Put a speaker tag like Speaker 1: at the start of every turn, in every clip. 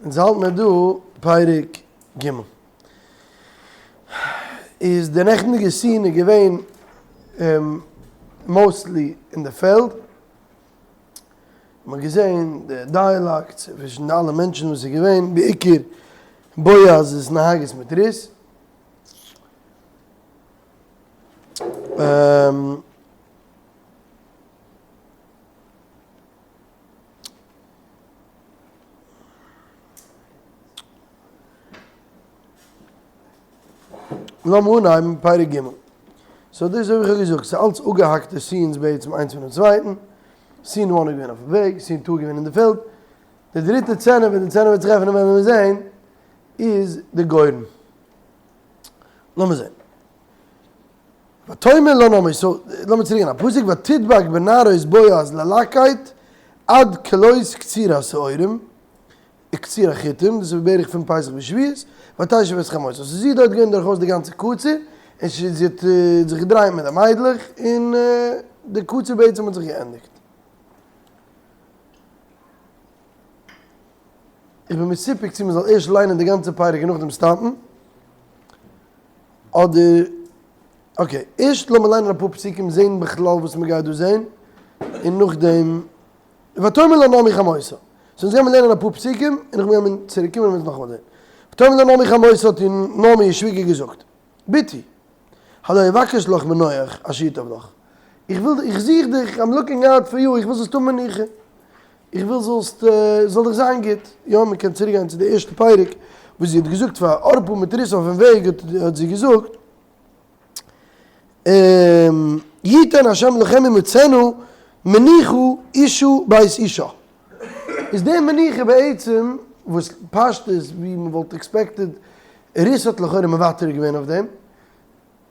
Speaker 1: אונז האלט מיר דא פרק ג'. איז די נעכטנדיגע scene איז געווען mostly אין די פעלד, מ'האט געזען די dialogue צווישן די אלע מענטשן וואס איז געווען, בעיקר בועז'ס התנהגות מיט רות. לאמיר אנהייבן פרק ג'. so דאס האב איך געזאגט, ס'איז אלץ אפגעהאקטע scenes בעצם איינס פונעם צווייטן. scene one איז געווען אויפן וועג, scene two איז געווען אין די פעלד. די דריטע סצענע, ווען די סצענע וועט זיך עפענען וועלן מיר זען, איז די גורן. לאמיר זען. ותאמר לה נעמי, so לאמיר צוריק גיין א פסוק, ותדבק בנערות בועז ללקט עד כלות קציר השעורים, וקציר החיטים, דאס איז בערך פון פסח ביז שבועות, ותשב את חמותה, so זי איז דארט געווען דורכאויס די גאנצע קציר, און זי האט זיך געדרייט מיט די מיידלעך, און די קציר בעצם האט זיך געענדיגט. איך בין מסופק צו מען זאל ערשט ליינען די גאנצע פרק און נאכדעם stop ן, אדער, okay, ערשט לאמיר ליינען אפאר פסוקים זעהן בכלל וואס מען גייט דא זעהן, און נאכדעם, ותאמר לה נעמי חמותה. so אונז גיימיר לערנען אפאר פסוקים, און נאכדעם גיימיר צוריק קומען און נאכאמאל זעהן. ותאמר לה נעמי חמותה האט איר נעמי איר שוויגער געזאגט, בתי, הלא אבקש לך מנוח אשר ייטב לך. איך וויל, איך זוך דיך, I'm looking out for you, איך וויל זאלסט האבן מנוחה. איך וויל זאלסט, זאל דיך זיין גוט. יא, מען קען צוריק גיין צו די ערשטע פרק וואס זי האט געזאגט פאר ערפה מיט רות אויפן וועג האט זי געזאגט, יתן השם לכם ומצאנו מנוחה אשה בית אישה. איז די מנוחה בעצם וואס פשטות ווי מען וואלט expected, רות האט לכאורה מוותר געווען אויף דעם,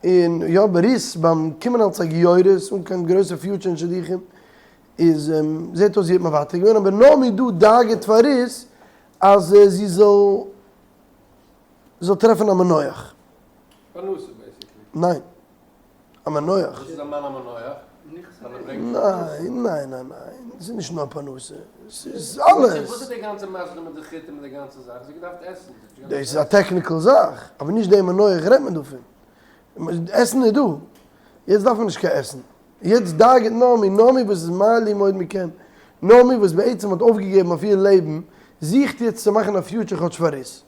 Speaker 1: און יא רות ביים קומען אלס א גיורת אן קיין גרויסע future אין שידוכים, איז זעט אויס זי האט מוותר געווען, אבער נעמי דא דאגה'ט פאר רות אז זי זאל זאל טרעפן א מנוח.
Speaker 2: פרנסה basically.
Speaker 1: ניין. א מנוח.
Speaker 2: וואס איז א מאן א מנוח?
Speaker 1: ניין ניין ניין ניין, ס'איז נישט נאר פרנסה, ס'איז אלעס.
Speaker 2: וואס איז די גאנצע מעשה דא מיט די חיטים מיט די גאנצע זאך? זי האט געדארפט עסן.
Speaker 1: דאס איז א technical זאך, אבער נישט די מנוח רעדט מען דא פון. עסן איז דא, יעצט דארף מען נישט קיין עסן. יעצט דאגה'ט נעמי, נעמי וואס איז מה לי מאוד מכם, נעמי וואס בעצם האט אויפגעגעבן אויף איר לעבן, זוכט יעצט צו מאכן א future כאטש פאר רות.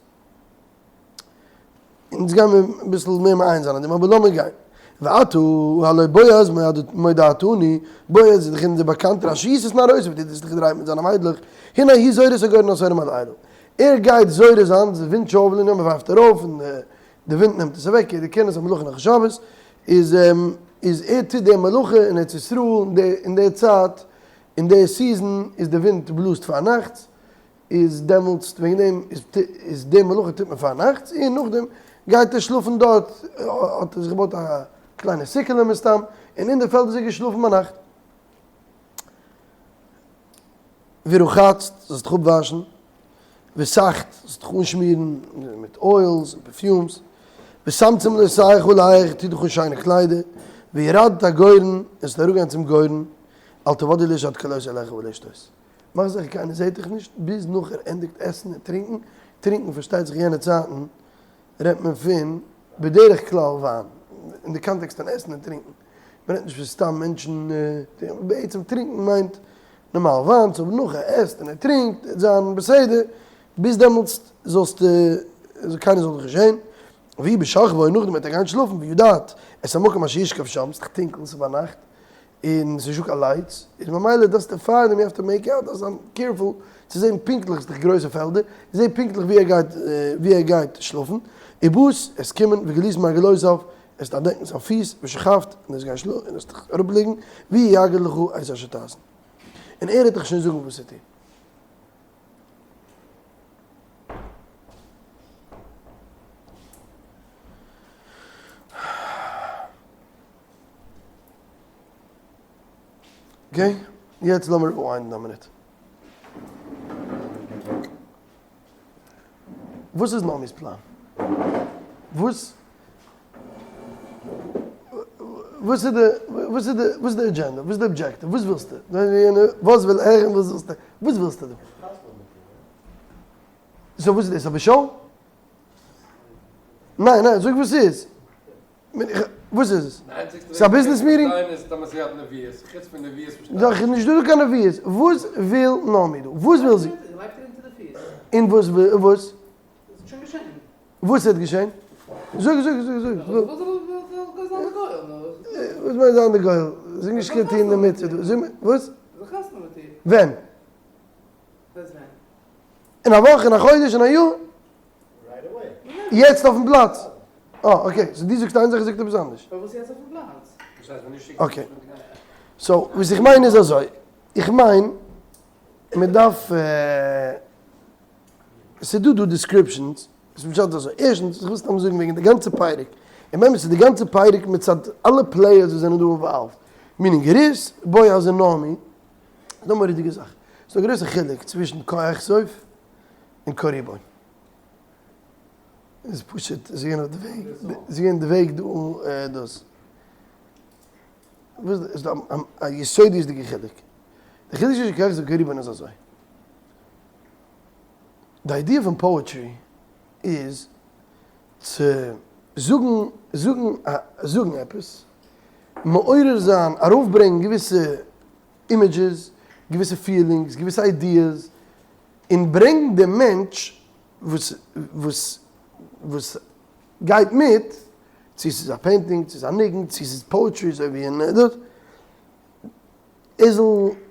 Speaker 1: אונז גייען מיר אביסל מער מעיין זיין אין דעם, אבער לאמיר גיין. ועתה, הלא בועז מודעתנו, בועז איז דאך אונזער באקאנטער אשר ישש נערותיו, וואס טוט זיך דרייען מיט זיינע מיידלעך, הנה הוא זורה את הגורן השעורים הלילה. ער גייט זורה זיין, די ווינט שאוולען, יא, מען ווארפט ארויף און די ווינט נעמט עס אוועק, יעדער קען עס, א מלאכה נאכן שבת, איז איז ער טוט די מלאכה אין ארץ ישראל אין די צייט, אין די season איז די ווינט בלאזט פארנאכטס, איז דעמאלטס וועגן דעם איז איז די מלאכה טוט מען פארנאכטס און נאכדעם גייט ער שלאפן דארט, האט ער זיך געבויט א קליינע סוכה'לע מסתם, און אין די פעלד איז ער געשלאפן ביינאכט. ורחצת, זאלסט דיך אפוואשן, וסכת, זאלסט דיך אנשמירן מיט oils און perfumes, ושמת שמלותיך עליך, טו דיך אן שיינע קליידער, וירדת הגורן, און זאלסט אראפגיין צום גורן, אל תודעי לאיש עד כלותו לאכול ולשתות. מאך זיכער קיינער זעט דיך נישט ביז נאך ער ענדיגט עסן און טרינקן, טרינקן פארשטייט זיך יענע צייטן רעדט מען פון בדרך כלל וויין, אין די קאנטעקסט פון עסן און טרינקן, מען רעדט נישט פון סתם מענטשן, בעצם טרינקן מיינט נארמאל וויין, so נאך ער עסט און ער טרינקט וועט זיין בסדר, ביז דעמאלטס זאלסטו, קיינער זאל דיך נישט זען, ויהי בשכבו, נאכדעם וועט ער גיין שלאפן, וידעת את המקום אשר ישכב שם, ס'איז דאך טונקל, ס'איז ביינאכט, און ס'איז נישטא קיין lights, איז ממילא דארפסטו פארדעם you have to make out, דארפסט זיין careful צו זען פונקטליך, ס'איז דאך גרויסע פעלדער, זע פונקטליך ווי ער גייט ווי ער גייט שלאפן, ובאת, עסט קומען, וגלית מרגלותיו, עסט אנטדעקן זיין פיס, ושכבת, און עסט גיין שלאפן, און עסט דיך אראפלייגן, והוא יגיד לך את אשר תעשון. און ער וועט דיך שוין זאגן וואס צו טון. okay, יעצט לאמיר rewind ן א מינוט. וואס איז נעמי'ס פלאן? וואס וואס איז די וואס איז די וואס איז די agenda? וואס איז די objective? וואס ווילסטו? וואס וויל ער און וואס ווילסטו? וואס ווילסטו דא? סאו וואס איז דאס? א שאו? ניין ניין זאג וואס ס'איז. וואס איז עס? ס'איז א ביזנעס מיטינג? דאך איז נישט דא קיין נביאות. וואס וויל נעמי דא? וואס וויל זי? און וואס וואס? וואס וועט געשען? זאג זאג זאג זאג. וואס מיינט זיין די גואל? זאג נישט קיין טון די מצוה דא. זאג מיר וואס? ווען? אין א וואך? אין א חודש? אין א יאר? יעצט אויפן פלאץ? אה okay, so דו זאגסט איין זאך ער זאגט עפעס אנדערש. okay, so וואס איך מיין איז אזוי, איך מיין מען דארף, ס'איז דא דא descriptions, ס'איז פשט אזוי, ערשטנס איך וויל סתם זאגן וועגן די גאנצע פרק, און באמת איז די גאנצע פרק מצד אלע players וואס זענען דא involved, meaning רות, בועז און נעמי, איז דא א מורא'דיגע זאך, ס'איז דא א גרויסע חילוק צווישן כה אכסוף און כה ריבון. איז פשוט איז געווען אויף די וועג, איז געווען די וועג דא דאס. וואס איז דא א יסודיות'דיגע חילוק. די חילוק צווישן כה אכסוף און כה ריבון איז אזוי. די idea פון poetry איז צו זאגן זאגן זאגן עפעס, מעורר זיין, ארויפברענגען געוויסע images, געוויסע feelings, געוויסע ideas, און ברענגן דעם מענטש וואס וואס וואס גייט מיט, צו ס'איז א painting, צו ס'איז א ניגון, צו ס'איז poetry אזוי ווי אין דאס, ער זאל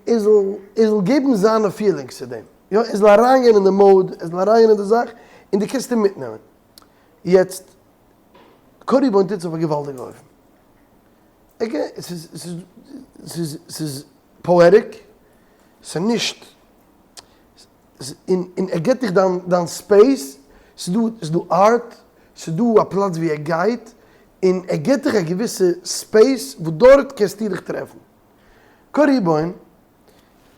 Speaker 1: ער זאל ער זאל געבן זיינע feelings צו דעם, יא, ער זאל אריינגיין אין די mode, ער זאל אריינגיין אין די זאך, און דו קענסט אים מיטנעמען. יעצט, כה ריבון טוט עס אויף א געוואלדיגע אופן. ס'איז ס'איז ס'איז ס'איז poetic, ס'איז נישט, און און ער גיבט דיך דיין דיין space, ס'איז דא ס'איז דא art, ס'איז דא א פלאץ ווי ער גייט, און ער גיבט דיך א געוויסע space וואס דארט קענסטו דיך טרעפן. כה ריבון,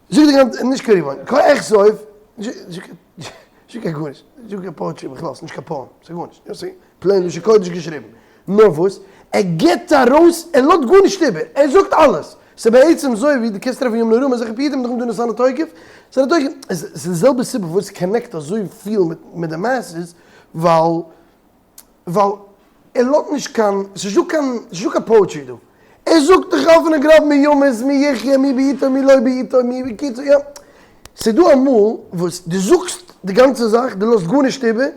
Speaker 1: זאג די גאנצע, נישט כה ריבון, כה אכסוף, נישט קיין גארנישט, נישט קיין poetry בכלל, ס'נישט קיין poem, ס'איז גארנישט, ס'איז plain לשון קודש געשריבן, נאר וואס, ער גיבט ארויס, ער לאזט גארנישט איבער, ער זאגט אלעס, ס'איז בעצם אזוי ווי דו קענסט טרעפן ימים נוראים אזעלכע פיוטים נאכדעם דא ונתנה תוקף, ונתנה תוקף, ס'איז די זעלבע סיבה פארוואס ס' connect אזויפיל מיט די masses, ווייל ווייל ער לאזט נישט קיין, ס'איז נישטא קיין, ס'איז נישטא קיין poetry דא. ער זאגט דיך אפן און גראב מי ימות מי יחיה מי בעתו מי לא בעתו מי בקיצור יא. ס'איז דא אמאל וואס דו זאגסט די גאנצע זאך, דו לאזט גארנישט איבער,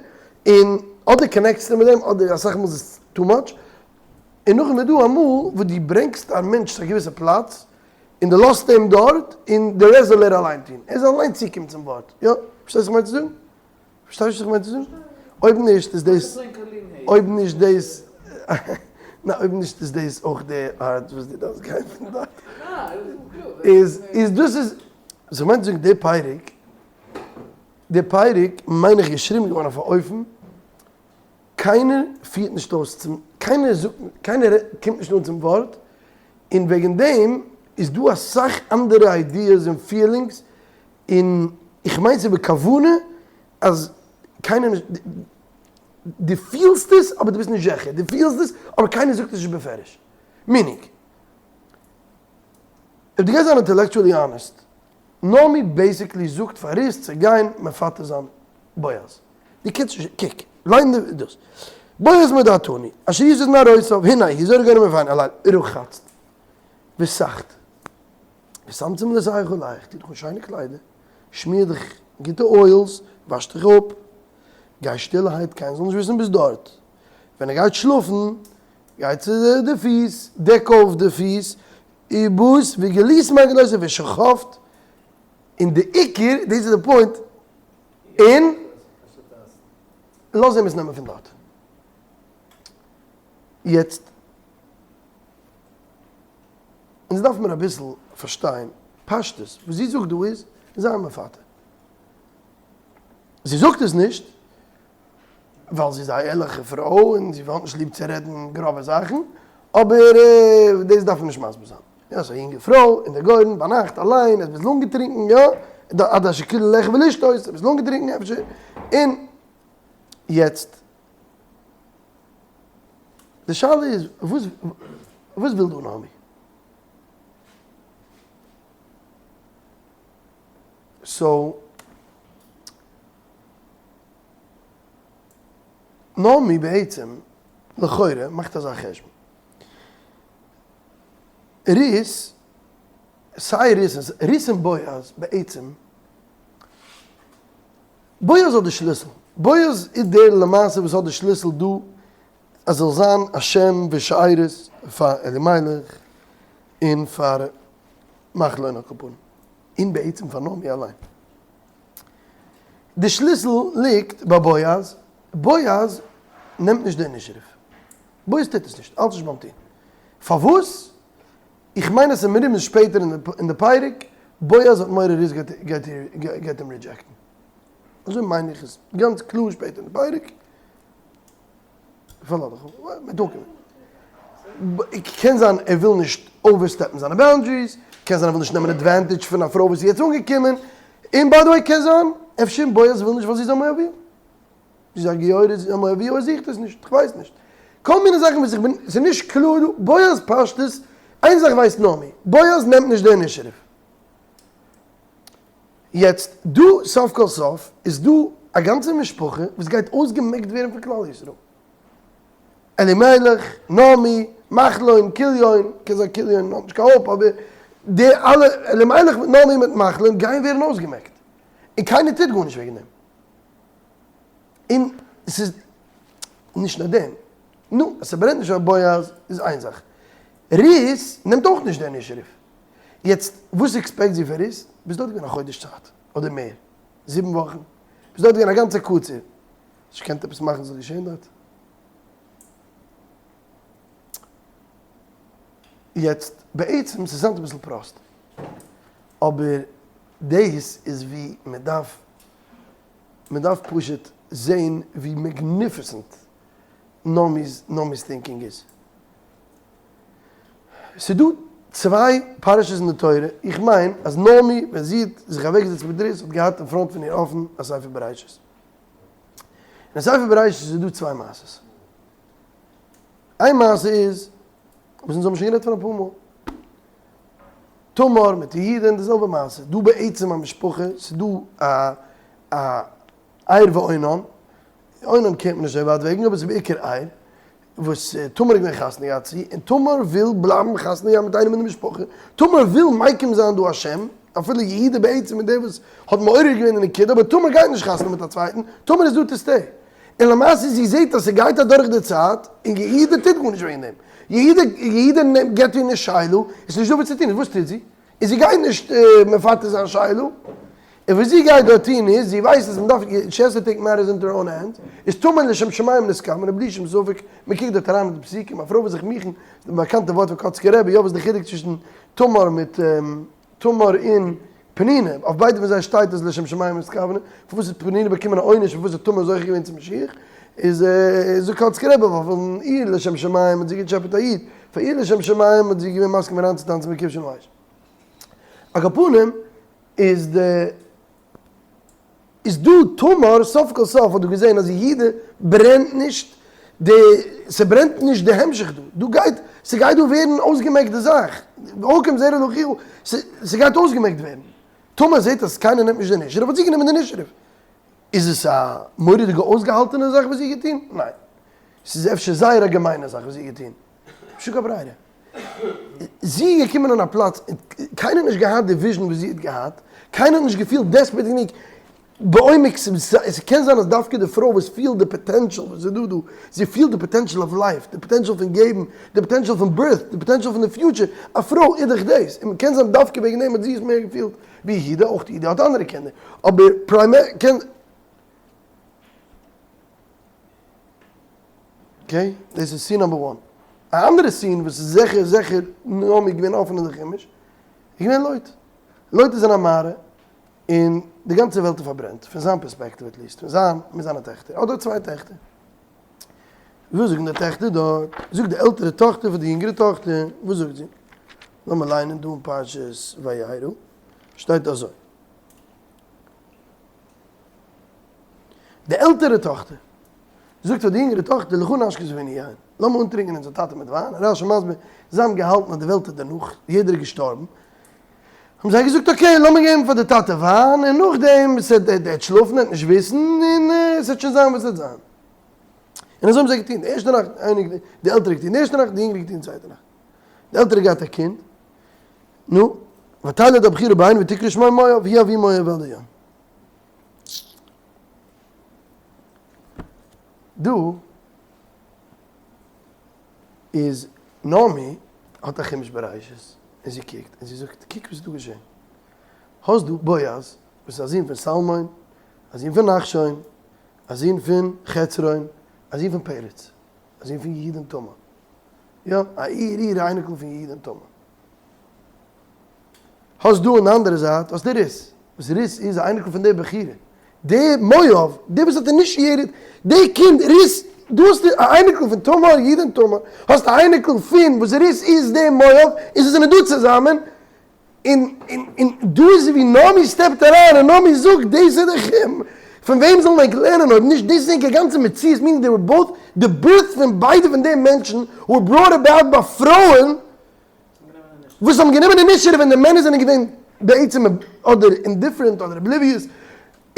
Speaker 1: און אדער connect סטו מיט דעם אדער אסאך מאל איז עס too much, און נאכדעם איז דא אמאל וואס דו ברענגסט א מענטש צו א געוויסע פלאץ, און דו לאזט אים דארט, און די רעסט זאל ער אליין טון, ער זאל אליין צוקומען צום ווארט, יא? פארשטייסט וואס איך מיין צו זאגן? פארשטייסט וואס איך מיין צו זאגן? אויב נישט איז דאס, אויב נישט דאס, ניין אויב נישט איז דאס אויך די ארט וואס דו דארפסט גיין פון דארט. איז איז דאס איז, וואס איך מיין צו זאגן די פרק, די פרק מיין איך געשריבן געווארן אויף א אופן, קיינער פירט נישט אויס צום, קיינער זאגט, קיינער קומט נישט אן צום ווארט, און וועגן דעם איז דא אסאך אנדערע ideas און feelings און איך מיין ס'איז בכוונה אז קיינער נישט, דו פילסט עס אבער דו ביסט נישט זיכער, דו פילסט עס אבער קיינער זאגט עס נישט בפירוש. meaning, אויב דו גייסט זיין intellectually honest, נעמי basically זאגט פאר רות צו גיין מפתה זיין בועז. דו קענסט נישט, קוק, ליין די דאס. בועז מודעתני, אשר יסוד נערותיו, הנה, הוא זורק גורם מפני הלילה, ורחצת, וסכת. ושמת שמלותיך עליך, טו דיך אן שיינע קליידער, שמיר דיך גוטע oils, וואש דיך אפ, גיי שטילערהייט, קיינער זאל נישט וויסן ביסט דארט. ווען ער גייט שלאפן, גיי צו די פיס, דעק אויף די פיס, ובאת וגלית מעגלותיו ושכבת, און די עיקר, דאס איז די point, און לאז אים עס נעמען פון דארט. יעצט. אונז דארף מיר אביסל פארשטיין פשטות, וואס זי זאגט דא איז זיי מפתה. זי זאגט עס נישט ווייל זי איז א ערליכע פרוי און זי האט נישט ליב צו רעדן גראבע זאכן, אבער דאס דארף מען נישט מסביר זיין. יא, ס'איז א יונגע פרוי אין די גורן ביינאכט אליין, אביסל אנגעטרינקן, יא, עד אשר כלה לאכול ולשתות, אביסל אנגעטרינקן אפשר, און יעצט די שאלה איז וואס וואס וויל דא נעמי? so. נעמי בעצם, לכאורה, מאכט אזא חשבון. רות, סיי רות און רות און בועז בעצם, בועז האט די שליסל, בועז איז דער למעשה וואס האט די שליסל דא אז זאל זיין א שם ושארית פאר אלימלך און פאר מחלון על כל פנים, און בעצם פאר נעמי אליין. די שליסל ליגט ביי בועז, בועז נעמט נישט די initiative, בועז טוט עס נישט, האלט נישט ביים טון. פארוואס? איך מיין אז ס'איז מרומז שפעטער אין די פרק, בועז האט מורא רות גייט אים reject ן. אזוי מיין איך עס גאנץ קלאר שפעטער אין די פרק. קען זיין ער וויל נישט overstep ן זיינע boundaries, קען זיין ער וויל נישט נעמען advantage פון א פרוי וואס איז יעצט אנגעקומען, און by the way קען זיין אפשר בועז וויל נישט ווייל זי איז א מואביה. זי איז א גיורת, זי איז א מואביה, ער זוכט עס נישט, כ'ווייס נישט. כל מיני זאכן וואס איך בין, ס'איז נישט קלאר דא, בועז פשטות, איין זאך ווייסט נעמי, בועז נעמט נישט די initiative. יעצט דא סוף כל סוף איז דא א גאנצע משפחה וואס גייט אויסגעמעקט ווערן פון כלל ישראל. אלימלך, נעמי, מחלון, כליון, קען זיין כליון האט נישט קיין hope אבער די אלע אלימלך מיט נעמי מיט מחלון גייען ווערן אויסגעמעקט. און קיינער טוט גארנישט וועגן דעם. און ס'איז נישט נאר דעם. נו, אז ס'ברענט נישט פאר בועז איז איין זאך. רות נעמט אויך נישט די initiative. יעצט וואס expect זי פון רות? ביסט דארט געווען א חודש צייט אדער מער, זיבן וואכן, ביסט דארט געווען א גאנצע קציר, האסט נישט געקענט עפעס מאכן ס'זאל געשען דארט? יעצט בעצם ס'סאונדט אביסל פראסט, אבער דאס איז ווי מ'דארף, מ'דארף פשוט זען ווי magnificent נעמי'ס thinking איז. ס'דא צוויי פרשות אין די תורה, איך מיין אז נעמי ווען זי האט זיך אוועקגעזעצט מיט רות האט געהאט אין front פון איר אפן א ספר בראשית. אין ספר בראשית איז דא צוויי מעשות. איין מעשה איז וואס אונז האבן שוין גערעדט פון אפאר מאל. תמר מיט יהודה און די זעלבע מעשה. דא בעצם א משפחה, ס'דא א א ער ואונן, אונן קערט מען נישט אזוי ווייט וועגן אבער ס'איז בעיקר ער. וואס תמר איז געווען חתונה געהאט צו, און תמר וויל בלייבן חתונה געהאט מיט איינעם אין די משפחה, תמר וויל מקים זיין דא א שם, אפילו יהודה בעצם איז דער וואס האט מעורר געווען די נקודה, אבער תמר גייט נישט חתונה מיט א צווייטן, תמר איז דא to stay. און למעשה זי זעט אז ס'גייט אדורך די צייט, און יהודה טוט גארנישט וועגן דעם. יהודה יהודה געבט איר נישט שלה, עס איז נישט דא וואס צו טון, איז וואס טוט זי? און זי גייט נישט מוותר זיין שלה, און וואס זי גייט דארט טון איז, זי ווייסט אז מען דארף, she has to take matters into her own hands, איז תמר לשם שמים נתכוונה, בלי שום ספק, מען קוקט דארט אריין אין די פסוקים, א פרוי וואס זיך מוכן, די באקאנטע ווארט פון קאצקער רבי, יא וואס איז די חילוק צווישן תמר מיט תמר און פנינה, אויף ביידע פון זיי שטייט אז לשם שמים נתכוונה, פארוואס האט פנינה באקומען א עונש און פארוואס האט תמר זוכה געווען צו משיח, איז זאגט קאצקער רבי, ווייל פון איר לשם שמים האט זי געטשעפעט א איד, פאר איר לשם שמים האט זי געווען מסכים אריינצוטאנצן מיט כבשן האש. על כל פנים איז די איז דא תמר סוף כל סוף האט דא געזען אז יהודה ברענט נישט די ס'ברענט נישט די המשך דא דא גייט ס'גייט דא ווערן אויסגעמעקט די זאך הקם זרע לאחיו ס'גייט אויסגעמעקט ווערן תמר זעט אז קיינער נעמט נישט די initiative האט זי גענומען די initiative איז עס א מורא'דיגע אויסגעהאלטענע זאך וואס זי האט געטון? ניין. ס'איז אפשר זייער א געמיינע זאך וואס זי האט געטון. נישטא קיין ברירה. זי איז געקומען אין א פלאץ און קיינער האט נישט געהאט די vision וואס זי האט געהאט, קיינער האט נישט געפילט desperate גענוג בעומק, ס'קען זיין אז דווקא די פרוי וואס פילט די potential וואס איז דא דא, זי פילט די potential of life, די potential פון געבן, די potential פון birth, די potential פון די future, א פרוי איז דאך דאס, און קען זיין דווקא וועגן דעם האט זי עס מער געפילט ווי יהודה, אויך יהודה האט אנדערע קינדער, אבער primary קען. okay, דאס איז scene number one. א אנדערע scene וואס איז זיכער זיכער נעמי געווען אפען אין די חומש, איז געווען לוט. לוט איז אין א מערה, און די גאנצע וועלט איז פארברענט, פון זיין פערספעקטיוו at least, פון זיין מיט זיינע טעכטער, אדער צוויי טעכטער. וואס זאגן די טעכטער דארט? זאגט די עלטערע טאכטער פאר די יונגערע טאכטער, וואס זאגט זי? לאמיר ליינען דא אין פרשת וירא, שטייט אזוי. די עלטערע טאכטער זאגט פאר די יונגערע טאכטער, לכו נשקה את אבינו יין, לאמיר אנטרינקען אונזער טאטע מיט וויין, רש"י מסביר, זיי האבן געהאלטן אז די וועלט איז דערנאך, יעדער איז געשטארבן, האבן זיי געזאגט okay לאמיר געבן פאר די טאטע וויין, און נאכדעם עס וועט ער וועט שלאפן, ער וועט נישט וויסן, און עס וועט שוין זיין וואס עס וועט זיין. און אזוי האבן זיי געטון, די ערשטע נאכט איינער די עלטערע געטון די ערשטע נאכט, די יונגערע געטון די צווייטע נאכט. די עלטערע געהאט א קינד, נו, ותלד הבכירה בן ותקרא שמו מואב, הוא אבי מואב עד היום. דא איז נעמי האט א חומש בראשית און זי קוקט און זי זאגט קוק וואס איז דא געשען, האסט דא בועז וואס איז א זון פון סלמון, א זון פון נחשון, א זון פון חצרון, א זון פון פרץ, א זון פון יהודה און תמר, יא, א אור אור אייניקל פון יהודה און תמר. האסט דא אין די אנדערע זייט האסטו רות, וואס רות איז א אייניקל פון די בכירה, די מואב, די וואס האט initiated די קינד רות, דא האסטו א אייניקל פון תמר, יהודה און תמר, האסט א אייניקל פון וואס רות איז די מואב, און זיי זענען דא צוזאמען, און און און דא איז ווי נעמי step ט אריין און נעמי זאגט דאס איז דאך פון וועם זאלן ענק לערנען אויב נישט דאס איז ענקער גאנצע מציאות meaning they were both די birth פון ביידע פון די מענטשן were brought about ביי פרויען וואס האבן גענומען initiative ווען די מענער זענען געווען בעצם אדער indifferent אדער oblivious,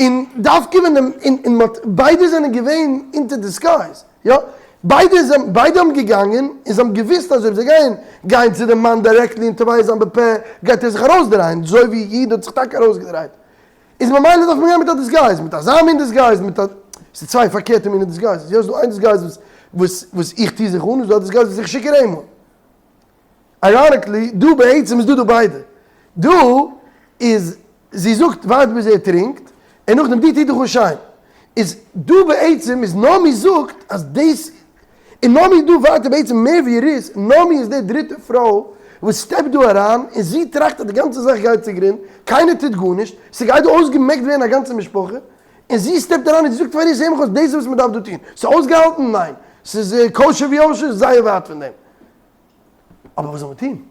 Speaker 1: און דווקא ווען די און און מ'האט ביידע זענען געווען אונטער disguise, יא, ביידע זענען ביידע האבן געגאנגען און זיי האבן געוואוסט אז אויב זיי גייען גיין צו די מאן directly און תובע זיין בפה גייט ער זיך ארויסדרייען, אזוי ווי יהודה האט זיך טאקע ארויסגעדרייט, איז ממילא דארף מען גיין מיט א disguise, מיט אזא מין disguise, מיט א, ס'איז צוויי פארקערטע מיני disguises, יא ס'איז דא איין disguise וואס וואס וואס איך טו זיך אן, און ס'איז דא א disguise וואס איך שיק אים אן. Ironically, דא בעצם איז דא דא ביידע. דא איז זי זאגט ווארט ביז ער טרינקט, און נאכדעם דו טו דיך אן שיין. איז דא בעצם איז נעמי זאגט אז דאס, און נעמי דא ווייטער בעצם מער ווי רות, נעמי איז די דריטע פרוי וואס step ט דא אריין, און זי טראכט אז די גאנצע זאך גייט צוגרונד, קיינער טוט גארנישט, ס'גייט דא אויסגעמעקט ווערן א גאנצע משפחה, און זי step ט אריין און זי זאגט פאר רות הער מיך אויס דאס איז וואס מ'דארף דא טון, ס'איז אויסגעהאלטן? ניין. ס'איז כשר ויושר? זייער ווייט פון דעם. אבער וואס זאל מען טון?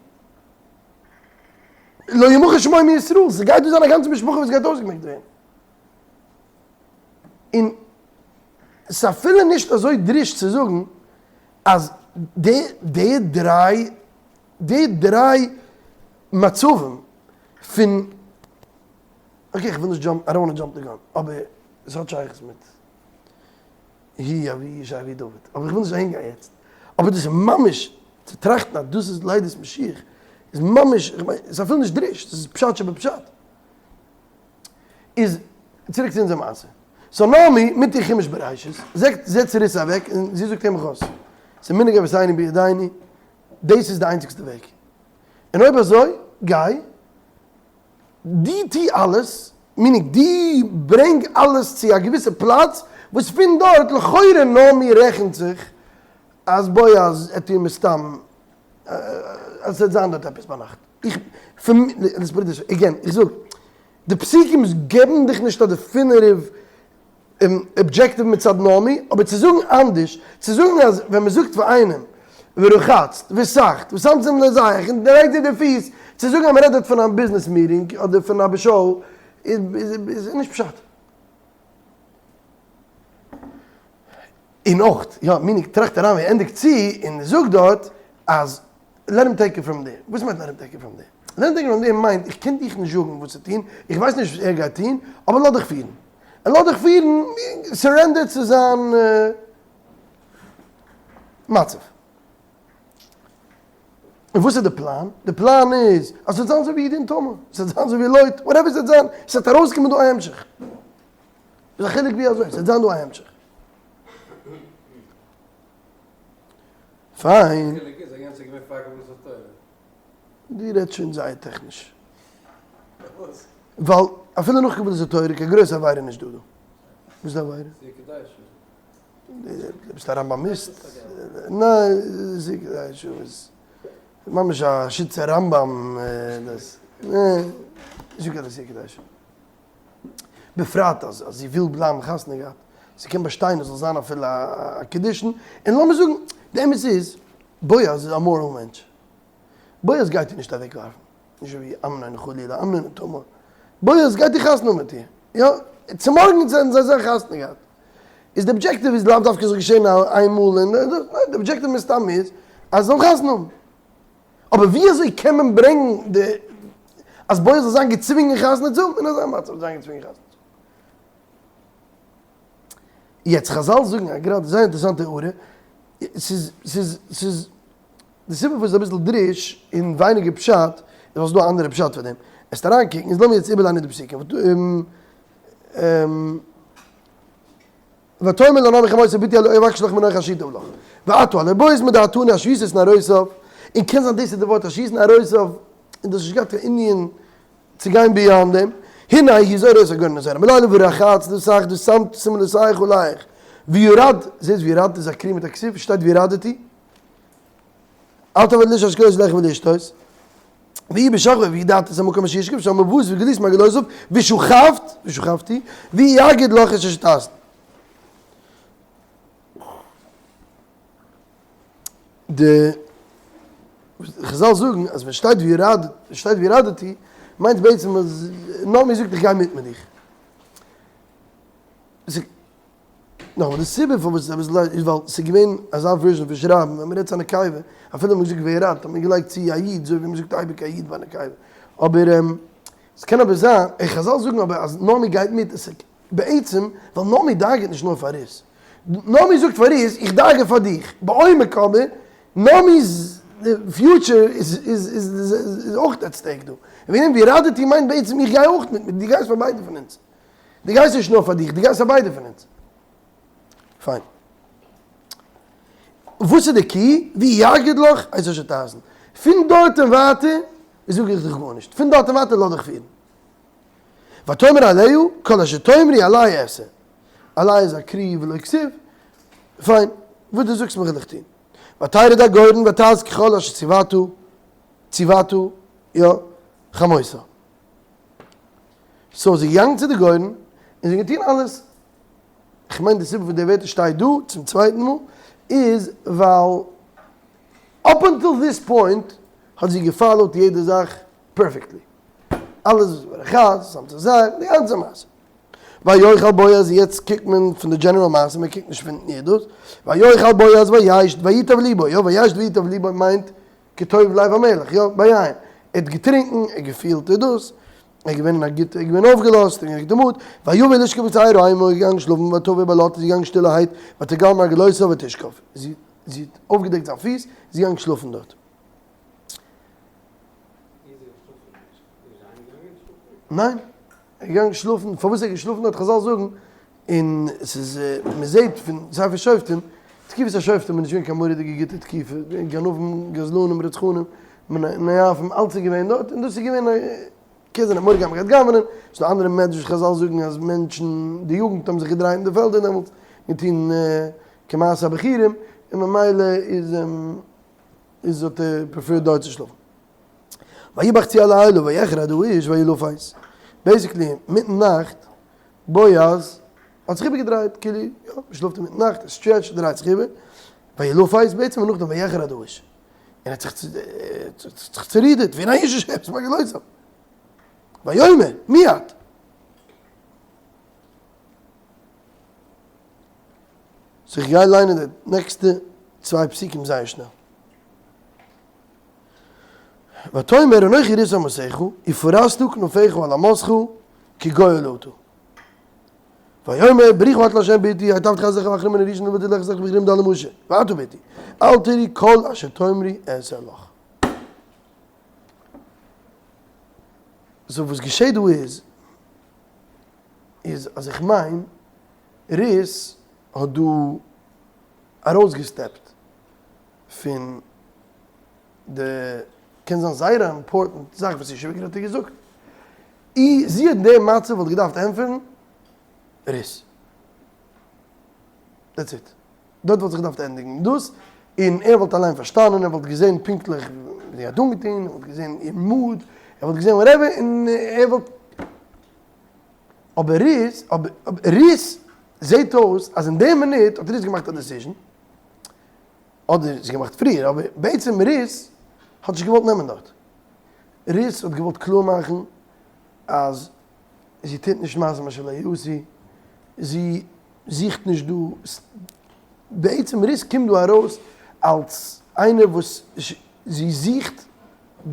Speaker 1: לא ימחה שמו מישראל, ס'גייט דא זיין א גאנצע משפחה וואס גייט אויסגעמעקט ווערן. און ס'איז אפילו נישט אזוי דרוש צו זאגן אז די די דריי די דריי מצבים פון, okay איך וויל נישט jump, I don't want jump the gun, אבער עס האט שייכות מיט. הוא אבי ישי אבי דוד, אבער איך וויל נישט אהין גיין יעצט, אבער דאס איז ממש, צו טראכטן אז דאס איז לידת משיח, איז ממש, איך מיין, ס'איז אפילו נישט דרוש, דאס איז פשט שבפשט. איז, צוריק צו אונזער מעשה. So נעמי, מיט איר חומש בראשית, זעצט רות אוועק און זי זאגט אים אויס, ס'איז מנהג אבותינו בידינו, דאס איז די איינציגסטע וועג. און אויב אזוי, גיי, דו טו אלעס, meaning דו ברענג אלעס צו א געוויסע פלאץ, וואס פון דארט לכאורה נעמי רעכנט זיך אז בועז עט איר מסתם אז ס'וועט זיין דארט עפעס ביינאכט. איך, פון, let's put it this way, again, איך זאג, די פסוקים געבן דיך נישט א definitive objective מצד נעמי, אבער צו זאגן אנדערש, צו זאגן אז ווען מען זאגט פאר איינעם ורחצת וסכת ושמת לנעלתך און דרייט דיר די פיס, צו זאגן אז מען רעדט דארט פון א ביזנעס meeting אדער פון א באשאו איז נישט פשט. און אויך, יא, meaning טראכט אריין ווי ער ענדיגט צו און זאגט דארט אז let him take it from there. וואס מיינט let him take it from there? Let him take it from there מיינט איך קען דיך נישט זאגן וואס צו טון, איך ווייס נישט וואס ער גייט טון, אבער לאז דיך פירן. און לאז דיך פירן, surrender צו זיין מצב. און וואס איז די פלאן? די פלאן איז אז ס'וועט זיין אזוי ווי יהודה און תמר, ס'וועט זיין אזוי ווי לוט, whatever ס'וועט זיין, ס'וועט ארויסקומען דא א המשך. איז א חילוק ווי אזוי, ס'וועט זיין דא א המשך. פיין. דו רעדסט שוין זייער טעכניש. ווייל אפילו נאך קבלת התורה קיין גרויסע עבירה נישט דא דא. וואס איז די עבירה? דו ביסט א רמבמיסט? ניין, איז ממש א שיטת הרמב"ם דאס. נישט קיין עשיה קדושה. בפרט אז זי וויל בלייבן חתונה געהאט, זי קען באשטיין עס זאל זיין אפילו א קידושין, און לאמיר זאגן, די אמת איז, בועז איז א moral מענטש, בועז גייט איר נישט אוועק ווארפן, נישט ווי אמנון חלילה, אמנון און תמר, בועז גייט איר חתונה האבן מיט איר, יא, צומארגנס זענען זיי זיך חתונה געהאט, איז די objective איז לאו דווקא זאל געשען איינמאל, און ניין, די objective מסתם איז אז זיי זאלן חתונה האבן. אבער ווי אזוי קען מען ברענגן די אז בועז זאל זיין געצווינגען חתונה צו האבן אין אזא מצב זיין געצווינגען חתונה צו האבן? יעצט חזל זאגן א גראדע זייער אינטערעסאנטע הערה, ס'איז ס'איז ס'איז די סיבה פארוואס ס'איז אביסל דרוש און ווייניגער פשט איז ווייל ס'איז דא א אנדערע פשט פאר דעם. עסט אריינקוקן איז לאמיר יעצט איבערליינען די פסוקים. ותאמר לנעמי חמותי בתי הלא אבקש לך מנוח אשר ייטב לך. ועתה הלא בועז מודעתנו אשר ישא את נערותיו, און קען זיין דאס איז די ווארט אשר ישא נערותיו, און דאס האט נישט געהאט קיין ענין צו גיין beyond דעם, הנה הוא זורה את הגורן הזורע מלילה ורחצת וסכת ושמת שמלותיך עליך, וירד, זעסט וירד איז א קרי מיט א כתיב, שטייט וירדתי, אל תעבוד לאיש אשר כלוס לחם ולשתות, ויהי בשכבו וידעת את המקום אשר ישכב שם ובאת וגלית מעגלותיו ושכבת, ושכבתי, ויגד לך את אשר תעשי. די חזל זאגן אז ווען שטייט וירד, שטייט וירדתי, מיינט בעצם אז נעמי זאגט איך גיי מיט מיט דיך. נאכאמאל, די סיבה פארוואס ס'איז אביסל לייכט איז ווייל ס'איז געווען אזא version פון שרייבן ווען מ'רעדט צו א נקבה, אפילו מ'האט געזאגט וירדת האט מען געלייגט צו א יוד אזוי ווי מ'זאגט אייביג א יוד ביי א נקבה. אבער ס'קען אבער זיין, און חזל זאגן אבער אז נעמי גייט מיט, עס איז בעצם ווייל נעמי דאגה'ט נישט נאר פאר רות. נעמי זאגט פאר רות איך דאגה פאר דיך, בעומק אבער נעמי'ס future איז אויך at stake דא. און וועגן דעם וירדתי מיינט בעצם איך גיי אויך מיט, דו גייסט פאר ביידע פון אונז. דו גייסט נישט נאר פאר דיך, דו גייסט פאר ביידע פון אונז. פיין. וואס איז די key? ויגד לך את אשר תעשון. פון דארט און ווייטער זאג איך דיך גארנישט. פון דארט און ווייטער לאז דיך פירן. ותאמר אליה, כל אשר תאמרי אלי אעשה. אלי איז א קרי ולא כתיב. פיין. וואס דו זאגסט מיך וועל איך טון. ותרד הגורן ותעש ככל אשר ציוותה, ציוותה, יא, חמותה. so זי געגאנגען צו די גורן און זי האט געטון אלעס, כ'מיין די סיבה פון די ווערטער שטייט דא צום צווייטן מאל איז ווייל up until this point האט זי גע follow ט יעדע זאך perfectly, אלעס וואס ורחץ, ושמת זר, די גאנצע מעשה. ויאכל בועז, יעצט קוקט מען פון די general מעשה, מען קוקט נישט פון איר דאס, ויאכל בועז וישת וייטב ליבו, יא וישת וייטב ליבו מיינט כטוב לב המלך, יא, ביין. ער האט געטרינקן, ער האט געפילט איז דאס, ער איז געווען אין א גוטע, ער איז געווען אויפגעלאזט, אין א גוטע mood, ויבא לשכב בצער האמה, ער איז געגאנגען שלאפן, ותבא בלט, זי איז געגאנגען שטילערהייט, ותגל מרגלותיו ותשכב, זי זי האט אויפגעדעקט זיין פיס, זי איז געגאנגען שלאפן דארט. ניין, ער איז געגאנגען שלאפן, פארוואס ער איז געשלאפן דארט, חזל זאגן, און ס'איז, מ'זעט פון ספר שופטים, תקופת השופטים איז נישט געווען קיין מורא'דיגע גוטע תקופה, גנבים, גזלנים, רצחנים, מנאפים, אלץ איז געווען דארט, און דאס איז געווען א, קען זיין א מורא'דיגע מ'גייט גנב'נען, ס'איז דא אנדערע מדרש חזל זאגן אז מענטשן, די יוגנט האבן זיך געדרייט אין די פעלדער דעמאלטס, געטון כמעשה הבחורים, און ממילא איז איז האט ער prefer ט דארט צו שלאפן. ויהי בחצי הלילה ויחרד האיש וילפת. basically אינמיטן נאכט בועז האט זיך איבערגעדרייט, כאילו, יא, מען שלאפט אינמיטן נאכט, ער stretch ט, דרייט זיך איבער, וילפת בעצם און נאכדעם ויחרד האיש, און ער האט זיך צערודערט, והנה האשה שוכבת מרגלותיו, ויאמר, מי את? so איך גיי ליינען די נעקסטע צוויי פסוקים זייער שנעל. ותאמר אנכי רות אמתך, ופרשת כנפיך על אמתך כי גואל אתה. ויאמר ברוכה את לה' בתי, היטבת חסדך לאחרונים מן הראשון לבלתי לך זכר בכירים ד' משה, ועתה בתי, אל תיראי כל אשר תאמרי אעשה לך. so וואס געשעט דא איז, איז אז איך מיין רות האט דא ארויסגע step ט פון די, קען זיין זייער א important זאך וואס איר שוועגער האט איר געזאגט, אי זי אין די מצב וואלט געדארפט ענטפערן רות. That's it. דארט וואלט זיך געדארפט ענדיגן דאס, און ער וואלט אליין פארשטאנען, ער וואלט געזען פונקטליך ווי זי האט אנגעטון, ער וואלט געזען איר mood, ער וואלט געזען whatever, און ער וואלט, אבער רות, אבער רות זעט אויס אז אין די מינוט האט רות געמאכט א decision, אדער זי געמאכט פריער, אבער בעצם רות האט נישט געוואלט נעמען דארט. רות האט געוואלט קלאר מאכן אז זי טוט נישט מעשים אשר לא יעשו, זי זוכט נישט דא, בעצם רות קומט דא ארויס אלס איינער וואס זי זוכט,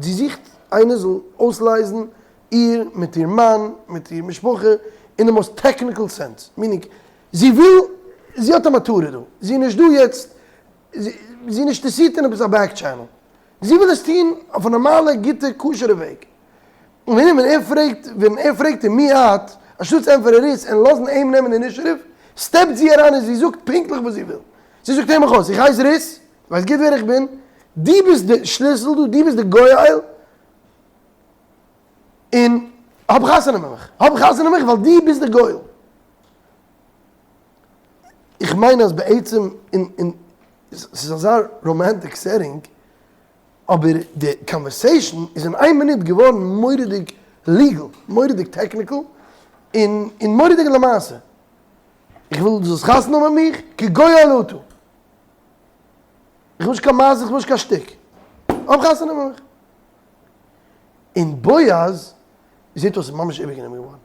Speaker 1: זי זוכט איינער זאל אויסלייזן איר מיט איר מאן, מיט איר משפחה, אין די most technical sense, meaning זי וויל. זי האט א מטרה דא, זי איז נישט דא יעצט, זי איז נישט אינטערעסירט אין עפעס א back channel, זי וויל עס טון אויף א נארמאלע גוטע כשר'ע וועג. און ווען ער פרעגט, ווען ער פרעגט איר מי את, אנשטאט צו ענטפערן רות און לאזן אים נעמען די initiative, step ט זי אריין און זי זאגט פונקטליך וואס זי וויל. זי זאגט הער מיך אויס, איך הייס רות, דו ווייסט גוט ווער איך בין, דו ביסט די שליסל דא, דו ביסט די גואל, און האב חתונה מיט מיך, האב חתונה מיט מיך ווייל דו ביסט די גואל. איך מיין אז בעצם אין אין ס'איז אזא romantic setting, אבער די conversation איז אין איין מינוט געווארן מורא'דיג legal, מורא'דיג technical, און און מורא'דיג למעשה. איך וויל דו זאלסט חתונה האבן מיט מיך, כי גואל אתה. איך וויל נישט קיין מעשה, איך וויל נישט קיין שטיק. האב חתונה מיט מיך. און בועז זעט אויס איז ממש איבערגענומען געווארן.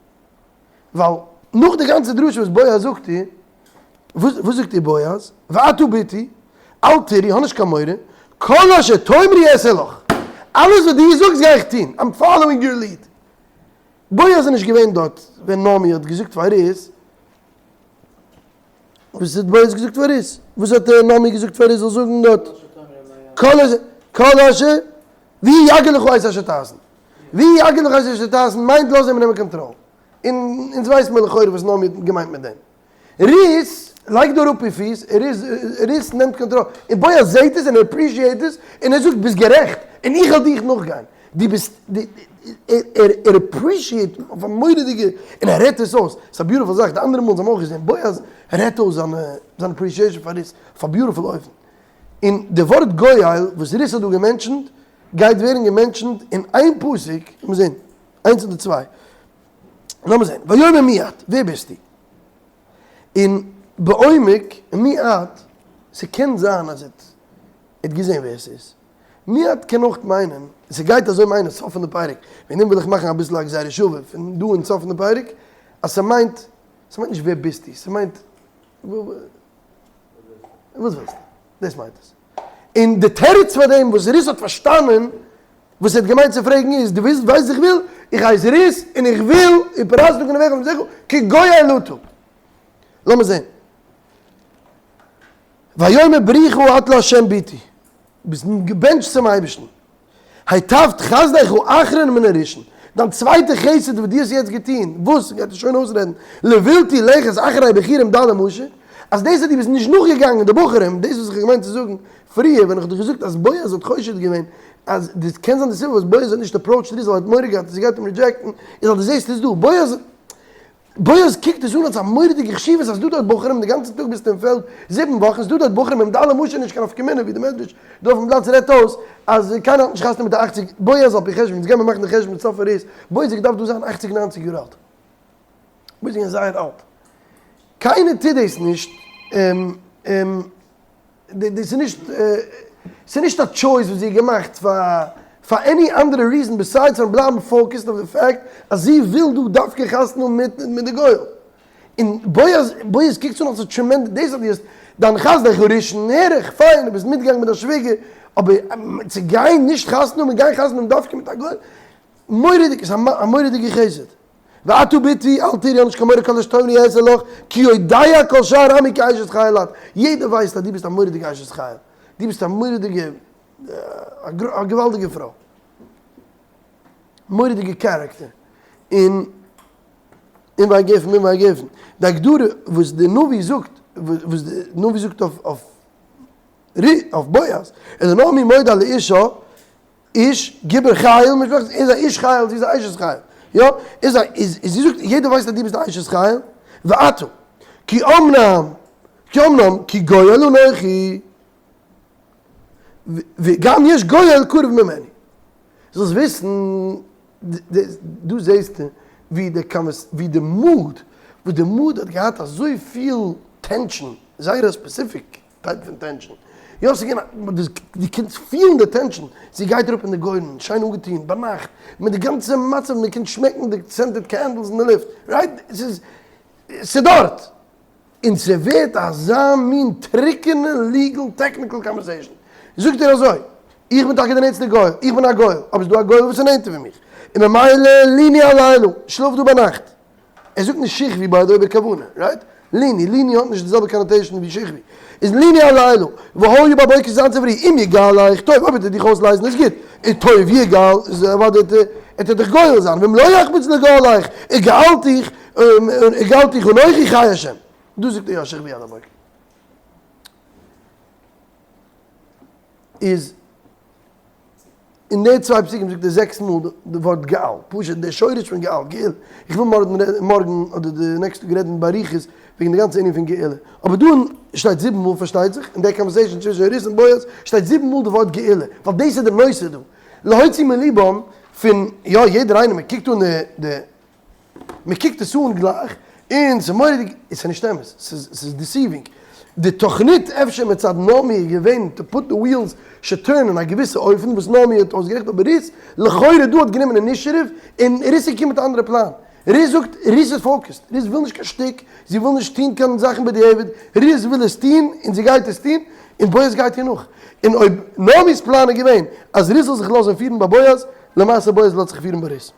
Speaker 1: ווייל נאך די גאנצע דרשה וואס בועז זאגט איר, וואס זאגט איר בועז? ועתה בתי, אל תיראי, האב נישט קיין מורא, כל אשר תאמרי אעשה לך, אלעס וואס דו זאגסט גיי איך טון, I'm following your lead. בועז איז נישט געווען דארט ווען נעמי האט געזאגט פאר רות, וואס האט בועז געזאגט פאר רות? וואס האט נעמי געזאגט פאר רות זאל זאגן דארט? כל אשר, והוא יגיד לך את אשר תעשון. והוא יגיד לך את אשר תעשון מיינט לאז אים נעמען קאנטראל. און אונז ווייסן מיר לכאורה וואס נעמי האט געמיינט מיט דעם. רות לייגט דא אראפ איר פיס, רות נעמט קאנטראל, און בועז זעהט עס און ער appreciate עס, און ער זאגט ביסט גערעכט, און איך וועל דיך נאכגיין. דו ביסט, ער appreciate אויף א מורא'דיגע, און ער רעדט עס אויס, ס'איז א beautiful זאך, די אנדערע מאל אונז האבן אויך געזעהן, בועז רעדט אויס זיין appreciation פאר רות אויף א beautiful אופן. און די ווארט גואל וואס רות האט דא גע mention ט, גייט ווערן גע mention ט אין איין פסוק, לאמיר זעהן, איינס אדער צוויי, לאמיר זעהן, ויאמר מי את, ווער ביסטו? און בעומק, מי את, ס'קען זיין אז ער האט געזעהן ווער ס'איז. מי את קען אויך מיינען, ס'גייט אזוי מיינען סוף פון די פרק, וועגן דעם וויל איך מאכן אביסל א גזירה שווה פון דא און סוף פון די פרק, אז ס'מיינט, ס'מיינט נישט ווער ביסטו, ס'מיינט וואס ווילסטו? דאס מיינט עס. און די תירוץ פאר דעם וואס רות האט פארשטאנען וואס ער האט געמיינט צו פרעגן איז, דו ווייסט וואס איך וויל? איך הייס רות און איך וויל ופרשת כנפיך לפני כי גואל אתה. לאמיר זען. ויאמר ברוכה את לה' בתי. ביסט געבענטשט צום אייבערשטן. היטבת חסדך האחרון מן הראשון, דיין צווייטע חסד וואס דו האסט יעצט געטון, וואס, גייט ער שוין אויסרעדן, לבלתי לכת אחרי בחורים דלי משא, אז דאס אז דו ביסט נישט נאכגעגאנגען די בחורים, דאס וואס איך האב געמיינט צו זאגן פריער ווען איך האב דיך געזאגט אז בועז האט חושד געווען אז דאס קען זיין די סיבה וואס בועז האט נישט approached רות ווייל ער האט מורא געהאט אז זי גייט אים reject ן, איז ווייל דו זעסט עס דא, בועז בועז קוקט עס אן אלס א מורא'דיגע חשיבות אז דא דארט בחורים די גאנצע טאג ביסטו אין פעלד זיבן וואכן ס'דא דארט בחורים עם ד' משה נישט קיין נפקא מינה ווי די מדרש דא אויפן פלאץ רעדט אויס אז קיינער האט נישט חתונה מיט א אכציג בועז על פי חשבון אונז גיימער מאכן די חשבון מיט סוף הריס בועז האט געדארפט דא זיין אכציג ניינציג יאר אלט בועז איז געווען זייער אלט קיינער טוט דאס נישט. דאס איז נישט, ס'איז נישט א choice וואס זי האט געמאכט פאר פאר any אנדערע reason besides פארן בלייבן focused אויף די fact אז זי וויל דא דווקא חתונה האבן מיט מיט די גואל. און בועז בועז קוקט אן אלס א tremendous דאס אז דו האסט דיין חסדך הראשון הער איך, פיין דו ביסט מיטגעגאנגען מיט דיין שוויגער, אבער צו גיין נישט חתונה האבן און גיין חתונה האבן דווקא מיט א גואל, מורא'דיג, ס'איז א מורא'דיגע חסד. ועתה בתי אל תיראי האב נישט קיין מורא כל אשר תאמרי אעשה לך כי יודע כל שאר עמי כי אשת חיל את, יעדער ווייסט אז דו ביסט א מורא'דיגע אשת חיל, דו ביסט א מורא'דיגע א געוואלדיגע פרוי, מורא'דיגע character, און און והגפן און והגפן, די הגדרה וואס די נביא זאגט, וואס די נביא זאגט אויף אויף בועז, איז נעמי מודה לאישה איש גיבור חיל משפחת איז א איש חיל זי איז א אשת חיל יא איז א איז זי זאגט יעדער ווייסט אז דו ביסט א אשת חיל ועתה כי אמנם כי אמנם כי גואל אנכי וגם יש גואל קרוב ממני זאלסט וויסן דא זעסטו ווי די ווי די mood וואס די mood האט געהאט אזויפיל tension זייער א specific type פון tension. יא ס'איז געווען א, דו קענסט פילן די tension, זי גייט אראפ אין די גארדן, שיין אנגעטון, ביינאכט, מיט די גאנצע מצב, מען קען שמעקן די scented candles אין די לופט, right? ס'איז, ס'איז דארט! און ס'ווערט אזא מין טרוקענע legal technical conversation. זאגט ער אזוי, איך בין טאקע די נענטסטע גואל, איך בין א גואל, אבער ס'איז דא א גואל וואס איז נענטער ווי מיך, און ממילא ליני הלילה, שלאף דא ביינאכט. ער זאגט נישט שכבי by the way בכוונה, right? ליני, ליני האט נישט די זעלבע connotation ווי שכבי. איז ליני הלילה, והיה בבוקר זיין צופרי, אם יגאלך, טוב, אויב וועט ער דיך אויסלייזן איז גוט, און טוב יגאל, איז אוודאי וועט ער דיך גואל זיין, ואם לא יחפץ לגאלך, וגאלתיך, וגאלתיך אנכי חי השם. דא זאגט ער יא שכבי עד הבוקר. איז אין די צוויי פסוקים זאגט ער זעקס מאל די ווארט גאל, פשוט די שורש פון גאל, גאולה, איך וויל מארגן מארגן אדער די נעקסטע טאג רעדן באריכות וועגן די גאנצע ענין פון גאולה, אבער דא שטייט זיבן מאל פארשטייט זיך, אין די conversation צווישן רות און בועז שטייט זיבן מאל די ווארט גאולה, ווייל דאס איז די נושא דא, להוציא מליבם פון יא יעדער איינער מען קוקט אן די. מען קוקט עס אן גלייך און ס'איז מורא'דיג, עס איז נישט אמת, ס'איז deceiving. די תוכנית אפשר מצד נעמי איז געווען to put the wheels should turn אין א געוויסע אופן וואס נעמי האט אויסגערעכנט אבער רות לכאורה דא האט גענומען initiative און רות איז געקומען מיט א אנדערע פלאן. רות זאגט, רות איז focused, רות וויל נישט קיין שטיק, זי וויל נישט טון קיין זאכן בדיעבד, רות וויל עס טון און זי גייט עס טון און בועז גייט איר נאך. און אויב נעמי'ס פלאן איז געווען אז רות זאל זיך לאזן פירן ביי בועז, למעשה בועז לאזט זיך פירן ביי רות.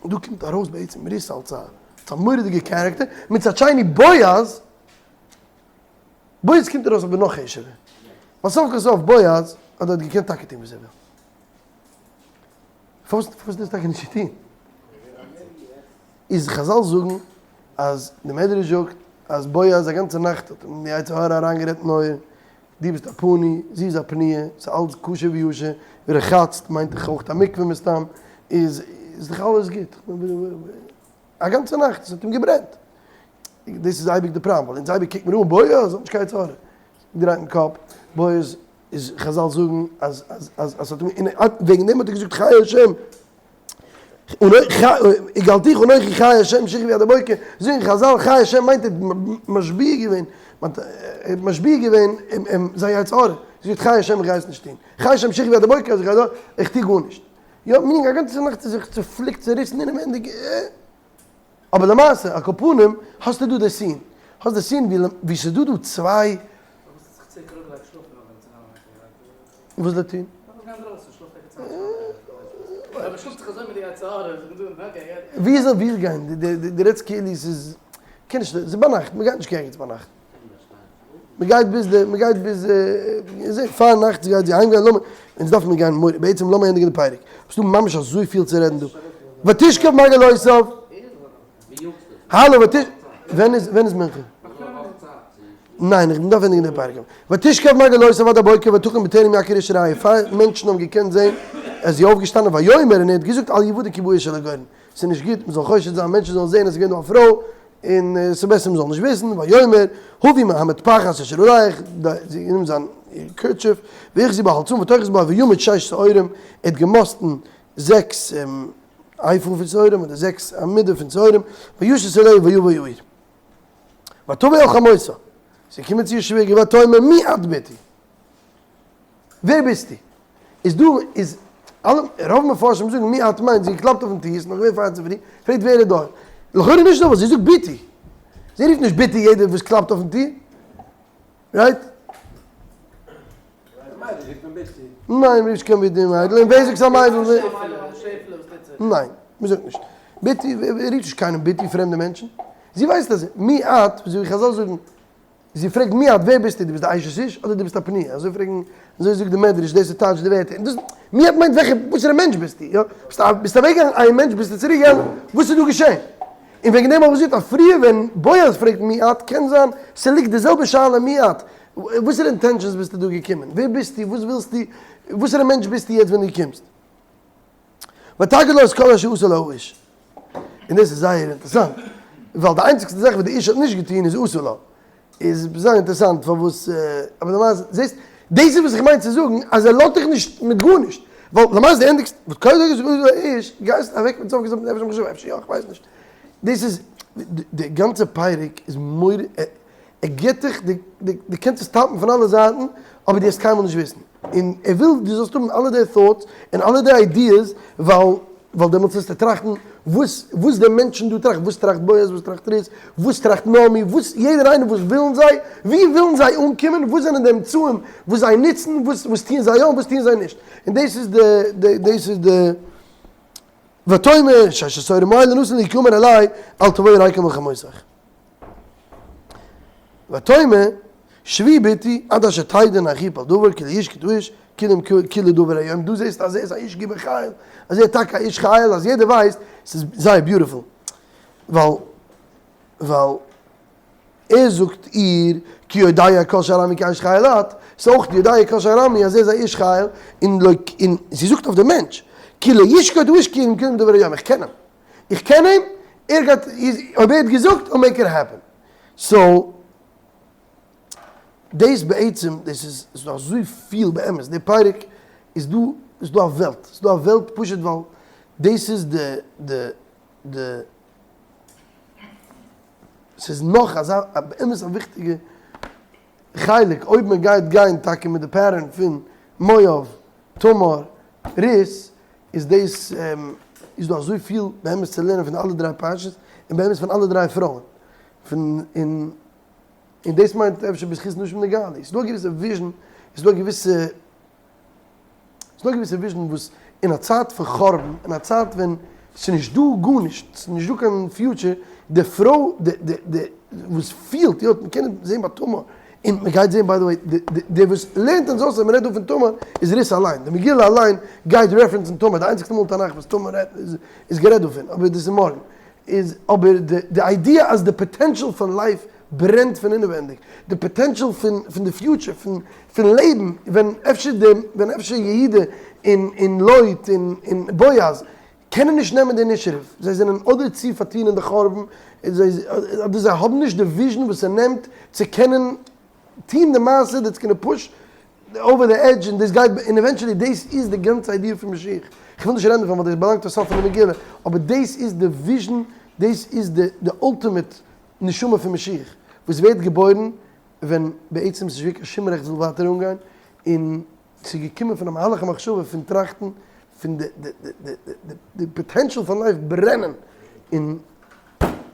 Speaker 1: און דא קומט ארויס בעצם רות אלס א אלס א מורא'דיגע character, מצד שני בועז, בועז קומט ארויס אבער נאך חשוב'ער, ווייל סוף כל סוף בועז האט דארט געקענט טאקע טון וואס ער וויל, פארוואס פארוואס האט ער עס טאקע נישט געטון? איז חזל זאגן אז די מדרש זאגט אז בועז א גאנצע נאכט האט אים די יצר הרע אריינגערעדט אין אויער, דו ביסט א פנוי, זי איז א פנויה, ס'איז אלץ כשר וישר, ורחצת מיינט דאך אויך א מקווה מסתם, איז איז דאך אלעס גוט. א גאנצע נאכט, עס האט אים געברענט. דאס איז אייביג די פראבלעם, ווייל אונז אייביג קוקט מען אן, בועז האט נישט קיין יצר הרע. דרייט אין קאפ, בועז איז חזל זאגן אז אז אז אז ס'האט אים, און וועגן דעם האט ער געזאגט חי השם. וגאלתיך אנכי חי השם שכבי עד הבוקר, זאגן חזל חי השם מיינט ער האט משביע געווען, ער האט משביע געווען זיין יצר הרע, זאגט חי השם איך גיי עס נישט טון, חי השם שכבי עד הבוקר אז איך גיי דא, איך טו גארנישט. יא, meaning א גאנצע נאכט איז זיך צופליקט צוריסן אינעווענדיג, אבער למעשה על כל פנים האסטו דא די scene, האסט די scene ווי ס'איז דא דא צוויי. וואס זאל ער טון? ווי זאל ווי גיין? די רעדסט כאילו ס'איז קען נישט ס'איז ביינאכט מ'גייט נישט קיין ערגעץ ביינאכט מ'גייט ביז די מ'גייט ביז פאר נאכט גייט זי אהיים גיין לאמיר אונז דארף מיר גיין בעצם לאמיר ענדיגן די פרק ס'דא ממש אזויפיל צו רעדן דא ותשכב מגלותיו האלא ותש ווען איז ווען איז מנחה? ניין איך דארף ענדיגן די פרק. ותשכב מעגלותיו עד הבוקר ותקום בטרם יכיר איש רעהו פאר מענטשן האבן געקענט זען איז זי אויפגעשטאנען ויאמר און ער האט געזאגט אל יוודע כי בא איש אל הגורן ס'איז נישט גוט מ'זאל חושד זיין מענטשן זאלן זען אז ס'איז געווען דא א פרוי און ס'איז בעסער מ'זאל נישט וויסן ויאמר הבי המטפחת אשר עליך זי האט גענומען זיין kerchief ויאחזו בה הלצה ותאחז בה וימד שש שעורים ער האט געמאסטן זעקס איפה פון שעורים אדער זעקס א מידה פון שעורים וישת אליה ויבא העיר. ותבא אל חמותה, זי איז געקומען צו איר שוויגער ותאמר מי את בתי? ווער ביסטו? איז דא איז אלע רוב מפרשים זאגן מי את מיינט זי געקלאפט אויפן טיר, ס'איז נאך געווען פאר צופרי, פרעגט ווער איז דארט? לכאורה נישט דא, זי זאגט בתי, זי רופט נישט בתי יעדער וואס קלאפט אויפן טיר, right? ניין, מ'רופט נישט קיין בתי מיידל, און ווער זאגט ס'איז א מיידל? ניין, מ'זאגט נישט. בתי, רופט נישט קיינעם בתי פרעמדע מענטשן. זי ווייסט אז מי את, אזוי ווי חזל זאגן, זי פרעגט מי את, ווער ביסטו, דו ביסט די אשת איש אדער דו ביסט א פנויה, אזוי פרעגן, אזוי זאגט די מדרש, דאס איז טייטש די ווערטער, און דאס, מי את מיינט וועלכע, וואסערע מענטש ביסטו, יא, ביסט א, ביסט אוועקגעגאנגען איין מענטש, ביסטו צוריק געגאנגען, וואס איז דא געשען? און וועגן דעם האב איך געזאגט אז פריער ווען בועז פרעגט מי את, קען זיין ס'ליגט די זעלבע שאלה מי את, וואסערע intentions ביסטו דא געקומען, ווער ביסטו, וואס ווילסטו, וואסערע מענטש ביסטו יעצט ווען דו קומסט? ותגד לו את כל אשר עשה לה האיש. און דאס איז זייער אינטערעסאנט, ווייל די איינציגסטע זאך וואס די איש האט נישט געטון איז עשה לה. איז זייער אינטערעסאנט פארוואס, אבער למעשה, זעסט, דאס איז וואס איך מיין צו זאגן, אז ער לאזט דיך נישט מיט גארנישט. ווייל למעשה די ענדיגסט, וואס קודם האט געזאגט עשה לה האיש, גייסט אוועק מיט סוף געזאגט אפשר מחשבה, אפשר יא, איך ווייס נישט. דאס איז, די גאנצע פרק איז מורא, ער גיבט דיך, דו קענסט עס טאפן פון אלע זייטן, אבער דו וועסט קיינמאל נישט וויסן. און ער וויל דו זאלסט האבן אלע די thoughts און אלע די ideas, ווייל ווייל דעמאלטס וועסטו טראכטן וואס וואס די מענטשן דא טראכטן, וואס טראכט בועז, וואס טראכט רות, וואס טראכט נעמי, וואס יעדער איינער, וואס ווילן זיי, ווי ווילן זיי אנקומען, וואס זענען די אמצעים וואס זיי נוצן, וואס וואס טוען זיי יא און וואס טוען זיי נישט. און דאס איז די דאס איז די ותאמר ששת שעורים האלה נתן לי כי אמר אלי אל תבואי ריקם אל חמותך. ותאמר שבי בתי עד אשר תדעי אחי פל דבר כי לא ישקוט האיש כי אם כי לדבר היום, דא זעסטו אז ער איז א איש גיבור חיל, אז ער איז טאקע א איש חיל, אז יעדער ווייסט, ס'איז זייער beautiful, ווייל ווייל ער זאגט איר כי יודע כש ארמי כי אשת חיל את, ס'איז אויך יודע כש ארמי אז ער איז א איש חיל, און לא און זי זאגט אויף די מענטש, כי לא ישקוט האיש כי אם כי לדבר היום, איך קען אים, איך קען אים, ער גייט, אויב ער האט געזאגט, I'll make it happen. So דאס בעצם, דאס איז, ס'איז דא אזויפיל באמת, די פרק איז דא, איז דא א וועלט, ס'איז דא א וועלט פשוט ווייל דאס איז די, די, די, ס'איז נאך אזא באמת א וויכטיגע חלק, אויב מען גייט גיין טאקע מיט די pattern פון מואב, תמר, רות, איז דאס, איז דא אזויפיל באמת צו לערנען פון אלע דריי פרשות, און באמת פון אלע דריי פרויען, פון און און דאס מיינט אפשר בזכות נשים נגאלו, ס'איז דא א געוויסע vision, ס'איז דא א געוויסע, ס'איז דא א געוויסע vision וואס אין א צייט פון חורבן, אין א צייט ווען ס'איז נישט דא גארנישט, ס'איז נישט דא קיין future, די פרוי די די די וואס פילט, יא, מ'קען עס זען ביי תמר, און מ'גייט זען by the way, די די די וואס לערנט אונז אויס אז מ'רעדט דא פון תמר איז רות אליין, די מגילה אליין גייט reference ן תמר, די איינציגסטע מאל אין תנך וואס תמר רעדט איז גערעדט דערפון, אבער דאס איז מארגן. איז אבער די די idea אז די potential פון life ברענט פון אינעווענדיג, די potential פון פון די future פון פון לעבן, ווען אפשר די ווען אפשר יהודה און און לוט און און בועז קענען נישט נעמען די initiative, זיי זענען אדער צו פארטון אין די חורבן, אדער זיי האבן נישט די vision וואס ס'נעמט צו קענען טון די מעשה that's gonna push over the edge און דאס גייט און eventually דאס איז די גאנצע idea פון משיח, איך וויל נישט רעדן דערפון ווייל דאס באלאנגט צו סוף פון די מגילה, אבער דאס איז די vision, דאס איז די די ultimate נשמה פון משיח וואס ווערט געבוירן ווען בעצם ס'איז נישט געווען קיין שום רעכט זאל ווייטער אנגיין, און ס'איז געקומען פון א מהלך המחשבה פון טראכטן פון די די די די די potential פון life ברענען און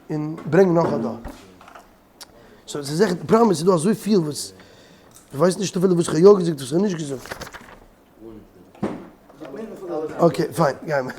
Speaker 1: און ברענגן נאך א דור. so ס'איז עכט promise ס'איז דא אזויפיל וואס כ'ווייס נישט אפילו וואס כ'האב יא געזאגט וואס כ'האב נישט געזאגט. okay פיין גיימער.